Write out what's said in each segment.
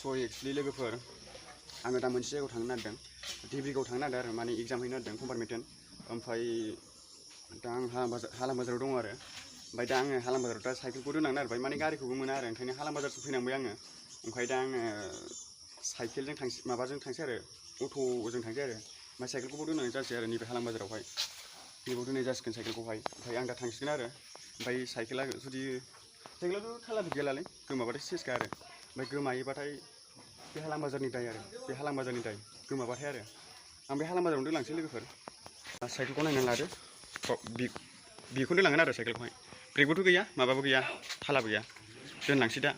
actually लोगोफोर आङो दा मोनसे जायगायाव थांनो नागिरदों डिब्रुगड़आव थांनो नागिरदों आरो माने एग्जाम हैनो नागिरदों कम्पारमेन्टेन ओमफ्राय दा आं हालाम बाजाराव दङ आरो ओमफ्राय दा आङो हालाम बाजाराव दा साइकेलखौ दोनलांनो नागिरबाय माने गारिखौबो मोना आरो ओंखायनो हालाम बाजारसिम फैनांबाय आङो ओमफ्राय दा आङो साइकेलजों माबाजों थांसै आरो अट'जों थांसै आरो ओमफ्राय साइकेलखौबो दोननाय जासै आरो नैबे हालाम बाजारावहाय नैबाव दोननाय जासिगोन साइकेलखौहाय ओमफ्राय आं दा थांसिगोन आरो ओमफ्राय साइकेलाथ' थालाबो गैयालाय गोमाबाथाय सेसखा आरो ओमफ्राय गोमायोबाथाय बे हालाम बाजारनि दाय आरो बे हालाम बाजारनि दाय गोमाबाथाय आरो आं बे हालाम बाजारावनो दोनलांसै लोगोफोर साइकेलखौ नायनानै लादो बेखौनो दोनलांगोन आरो साइकेलखौहाय ब्रेकबोथ' गैया माबाबो गैया थालाबो गैया दोनलांसै दा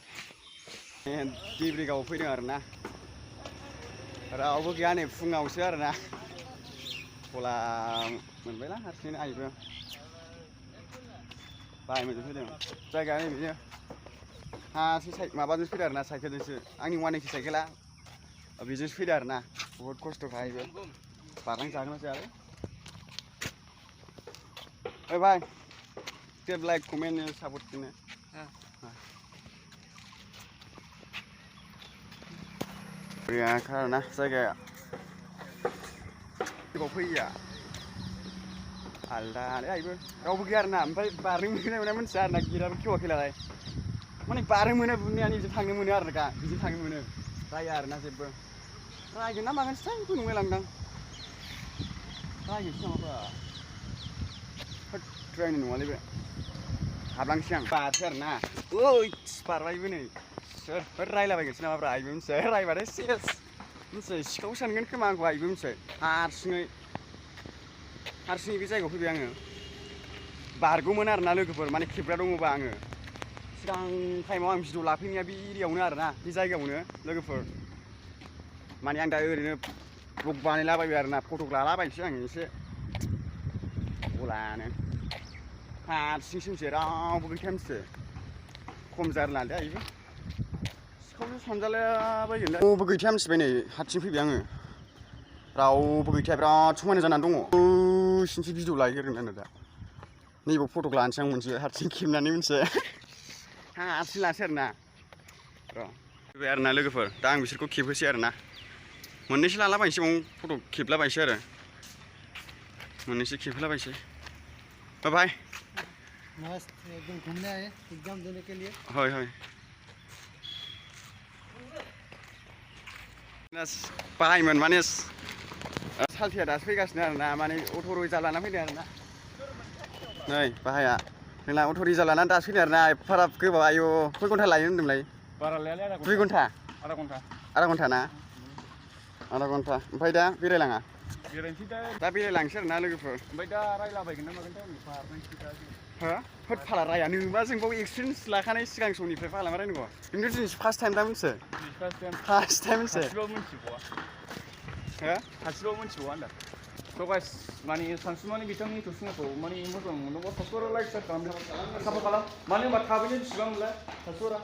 डिब्रुगड़आव फैदों आरो ना रावबो गैया नै फुङावसो आरो ना गला मोनबायला हारसिङैनो आइबो बाहायमोनजों फैदों जायगाया नै बिदिनो हारसिं माबाजोंसो फैदों आरो ना साइकेलजोंसो आंनि 180 साइकेला बेजोंसो फैदों आरो ना बहुत खस्थ'खा आइबो बारलांजागोन ना जायालै ओइ भाई टेप लाइक कमेन्ट सापर्ट कीजिए गैयाखा आरो ना जायगाया फैया आलदा आइबो रावबो गैया आरो ना ओमफ्राय बारनो मोना मोनथिया आरो ना गेटआबो खेवाखैलाय माने बारनो मोनो बुनायानो बिजों थांनो मोनो आरो दा बिजों थांनो मोनो राया आरो ना जेबो रायगोन ना मागोनसोथाय बेखौ नुलायलांदां रायगोनसो नामाब्रा होद रायनाय नङालै बे हाबलांसै आं बारसै आरो ना ओइ बारबायबो नै सोर रायलाबायगोनसो नामाब्रा आइबो मिथिबाय रायबाथाय सेस मिथिबाय सिखाव सानगोन खोमा आंखौ आइबो मिथिबाय हारसिङै बे जायगायाव फैबाय आङो बारगौमोन आरो ना लोगोफोर माने खेबग्रा दङबा आङो सिगां टाइमाव आं भिडिअ लाफैनाया बे एरियायावनो आरो ना बे जायगायावनो लोगोफोर माने आं दा ओरैनो ब्लग बानायलाबायबाय आरो ना फटक लालाबायनोसै आं एसे गलानो हारसिंसो मिथिबाय रावबो गैखाया मिथिबाय खम जारलालै आइबो सिखावसो सानजालाबायगोन रावबो गैखाया मिथिबाय नै हारसिं फैबाय आङो रावबो गैखाया बिराद समायना जानानै दङ बैसिनिसो भिडिअ लाहैगोरगोन आङो दा नैबाव फटक लानोसै आं मोनसे हारसिं खेबनानै मिथिबाय हारसिं लानोसै आरो ना र' फैबाय आरो ना लोगोफोर दा आं बिसोरखौ खेबहोसै आरो ना मोननैसो लालाबायनोसै फटक खेबलाबायनोसै आरो मोननैसो खेबहोलाबायनोसै बाय मस्त एकदम घूमने आए एग्जाम देने के लिए हय हय बाहायमोन माने सालथिया दासो फैगासिनो आरो ना माने अट' रिजार्भ लाना फैदों आरो ना नै बाहाया जोंना अट' रिजार्भ लानानै दासो फैदों आरो ना एफाराब गोबाव आयु खय घन्टा लायो होनदोंमोनलाय बारा लायालै 2 घन्टा आधा घन्टा ना आधा घन्टा ओमफ्राय दा बेरायलाङा बेरायनोसै दा बेरायलांसै आरो ना लोगोफोर ओमफ्राय दा रायलाबायगोन ना मागोनथाय बारनायसै दा हो होद फाला राया नोंबा जों बाव एक्सपिरियेन्स लाखानाय सिगां समनिफ्राय फाला मा रायनांगौ खिन्थु दिनैसो फार्स्ट टाइम दा मिथियो फार्स्ट टाइम मिथियो सासेबाबो मिथिबावा हो सासेबाबो मिथिबावा होनदां थ' गाइस माने सानसुमानि बिथांनि टुसुनाखौ माने मोजां मोनोबा साबस्क्राइब लाइक शेयार खालामदो सापर्ट खालाम मानो होनबा थाबैनो बेसेबां मोनलाय साबस्क्राइबारा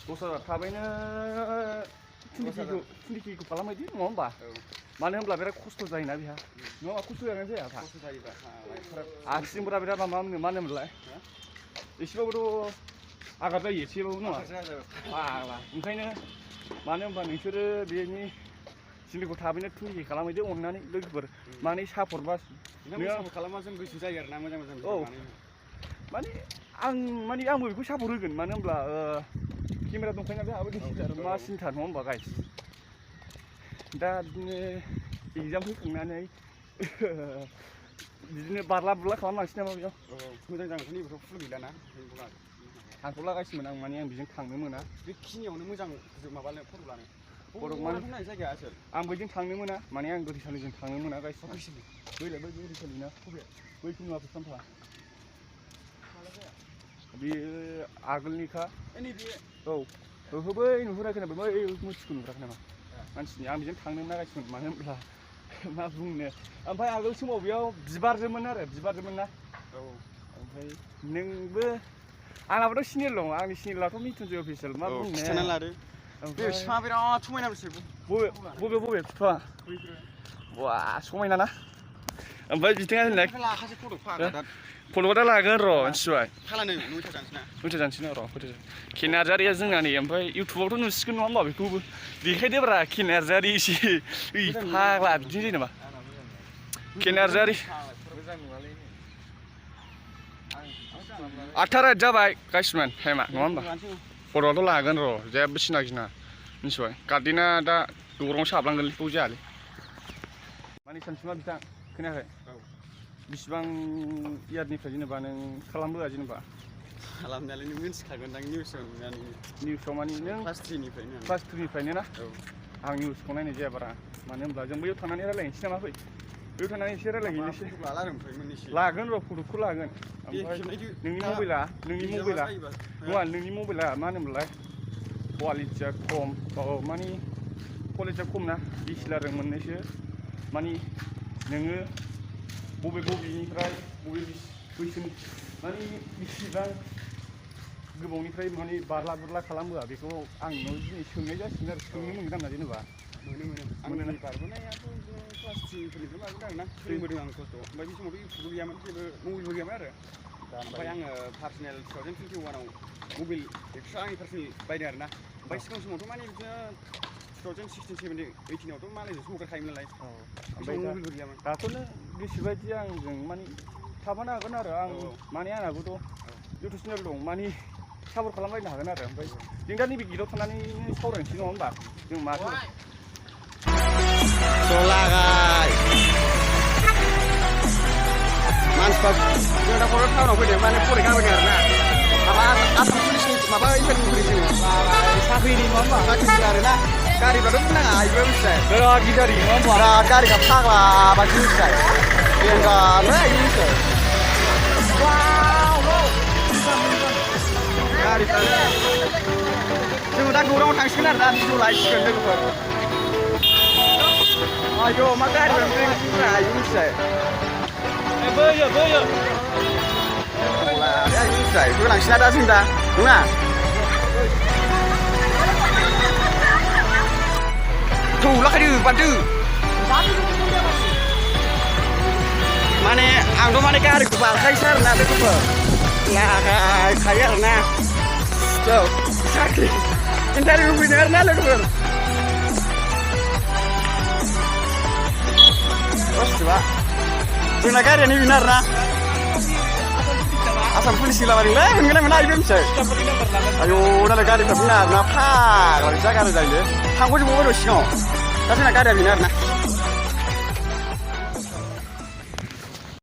10,000 थाबैनो 20K खालामहैदो नङा होमबा मानो होनब्ला बिराद खस्थ' जायोना बेहा नङा खस्थ' जागोन जाया खस्थ' जायोबा आथिंफोरा बिराद माबा मोनो मा होनोमोनलाय एसेबाबोथ' आघात जायो एसेबाबो नङा ओंखायनो मानो होनबा नोंसोरो बेनि सिलिखौ थाबैनो 20K खालामहैदो अननानै लोगोफोर माने सापर्ट बा सापर्ट खालामबा जों गोसो जायो आरो ना मोजां मोजां औ माने आंबो बेखौ सापर्ट होगोन मानो होनब्ला केमेरा दंखायो नालाय आंबो डिजिटाल मा सिन्था नङा होमबा गाइस दा बिदिनो एग्जाम फैखांनानै बिदिनो बारला बुरला खालामलांसै नामा बेयाव मोजां जागोन नैबेथ' फुल गैलाना थांथ'लागासिनोमोन आं माने आं बेजों थांनो मोना बेखिनियावनो मोजां माबानो फट' लानो फटक जायगाया आसोल आं बैजों थांनो मोना माने आं गोदैसालिजों थांनो मोना गाइस बैलाय बै गोदैसालिना बै सिनेमा सामफा बेयो आगोलनिखा औ ओहो बै नुहुराखै नामा बै मुथिखौ नुहुराखै नामा मानसिनि आं बेजों थांनो नागासिनो मानो होनब्ला मा बुंनो ओमफ्राय आगोल समाव बेयाव बिबारजोंमोन ना औ ओमफ्राय नोंबो आंनाबोथ' सिनियर दं आंनि सिनियराथ' मिथुनजय अफिसियेल मा बुंनो खिथाना लादो बे बिफाङा बिराद समायना बुस्थु बबे बिफाङा वा समायना ना ओमफ्राय बिथिंआ होनलाय लाखासै फट' फाग्ला फट'आ दा लागोन र' मिथिबाय फालानो नयथा जानोसैना फोथो जानोसै र' फोथो केन नार्जारिया जोंना नै ओमफ्राय इउटुबावथ' नुसिगोन नङा होमबा बेखौबो देखायदोब्रा केन नार्जारि एसे ओइ फाग्ला बिदिनो जायो नामा केन नार्जारि 8:00 जाबाय गाइसमोन टाइमा नङा होमबा फट'आथ' लागोन र' जेबो सिना गिना मिथिबाय गार्डेना दा दौराङावसो हाबलांगोनलै बेखौ जायालै माने सानसुमा बिथां खोनायाखै बिसिबां इयारनिफ्राय जेनेबा नों खालामबोआ जेनेबा खालामनायालाय नों मिन्थिखागोनदां निउसाव माने नों क्लास 3निफ्रायनो क्लास 2निफ्रायनो ना आं निउसखौ नायनाय जाया बारा मानो होनब्ला जों बैयाव थांनानै रायलायनोसै नामा फै बैयाव थांनानै एसे रायलायहैनोसै लागोन र' फट'खौ लागोन ओमफ्राय नोंनि मबाइला नङा नोंनि मबाइला मा होनोमोनलाय कुवालिटिया खम माने कुवालिटिया खम ना DSLR मोननैसो माने नोङो बबेनिफ्राय बबे बैसोनि माने बेसेबां गोबावनिफ्राय माने बारला बुरला खालामबोआ बेखौ आं नोंनाव दिनै सोंनाय जासिगोन आरो सोंनो मोनगोन आंना जेनेबा मोनो बारबोनायाथ' क्लास 3फोरनिफ्राय बारबोदों आरोना सोलोंबोदों आं खस्थ' ओमफ्य बे समावथ' इउटुबबो गैयामोन जेबो मबाइलबो गैयामोन आरो ओमफ्राय आङो पार्सनेल 2021आव मबाइल एक्सट्रा आंनि पार्सनेल बायदों आरोना ओमफ्राय सिगां समावथ' माने बिदिनो 2016, 17, 18आवथ' मालायजोंसो हगारखायोमोन नालाय ओमफ्राय मबाइलबो गैयामोन दाथ' नों गोसोबायदि आंजों माने थाफानो हागोन आरो आं माने आंनाबोथ' इउटुब चेनेल दं माने सापर्ट खालामलायनो हागोन आरो ओमफ्राय जों दा नैबे गिदाव थानानै सावरायनोसै नङा होमबा जों माथो लागाय मानसिफ्रा जों दा बर' टाउनाव फैदों माने फरिखा होदों आरोना माबा आसाम पुलिसनि माबा इन्टारभिउ होदों जोङो साख्रिनि नङा होमबा साख्रिनि आरोना गारिफ्राथ' बुंनाङा आइबो मिथिबाय बिराद गिदारि नङा होमबा बिराद गारिफ्रा फाग्ला बायदि मिथिबाय बेंगानो आइबो मिथिबाय गारिफ्रा जोङो दा गौराङाव थांसिगोन आरोना भिडिअ लायसिगोन लोगोफोर आयौ मा गारिफ्रा बेंगाफ्रा आइबो मिथिबाय बोयो आइबो मिथिबाय होलांसिना दा जों दा नङा थौलाखायदो बारदो माने आंथ' माने गारिखौ बारखायोसो आरोना लोगोफोर लागायखायो आरोना साख्रि इन्टारभिउ फैदों आरोना लोगोफोर बुस्थुआ जोंना गारियानो बेनो आरोना आसाम पुलिसनि लामाजोंलै मोनगोन मोना आइबो मिथिबाय आयौ नालाय गारिफ्रा बुंना आरोना फाग्ला जा गारि जायो थांगौजोबो सिगाङाव दा जोंना गारिया बेनो आरोना